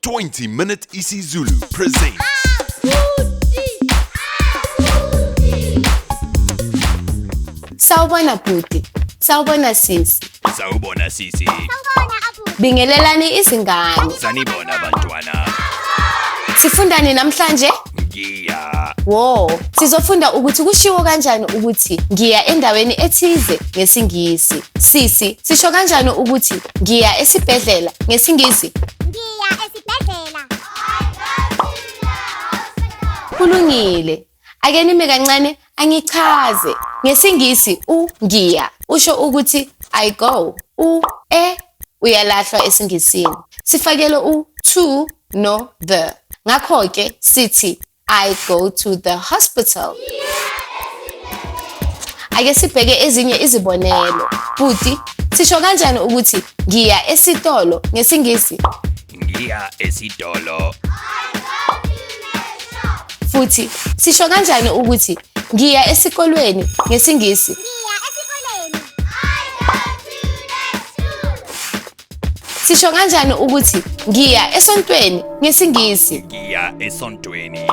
20 Minute isiZulu presents. Sawubona bhuti. Sawubona sisi. Sawubona sisi. Bingelelani izingane. Sanibona bantwana. Sifundani namhlanje? Ngiya. Wo, sizofunda ukuthi kushiwo kanjani ukuthi ngiya endaweni ethize ngesiNgisi. Sisi, sisho kanjani ukuthi ngiya esibhedlela ngesiNgisi? Ngiya esibhedlela. Kulungile. Ake nime kancane angichaze. NgesiNgisi u ngiya usho ukuthi I go. U e uyalahlwa esiNgisini. Sifakele u to no the. Ngakho ke sithi I go to the hospital. Ake sibheke ezinye izibonelo. Bhuti, sisho kanjani ukuthi ngiya esitolo ngesiNgisi? Ngiya esitolo. Futhi sisho kanjani ukuthi ngiya esikolweni ngesiNgisi? Ngiya esikoleni. Sisho kanjani ukuthi ngiya esontweni ngesiNgisi? Ngiya esontweni.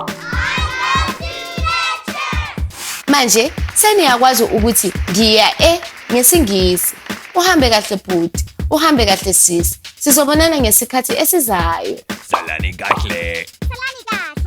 Manje seniyakwazi ukuthi ngiya e ngesiNgisi. Uhambe kahle bhuti, uhambe kahle sisi. Sizobonana ngesikhathi esizayo. Salani kahle. Salani kahle.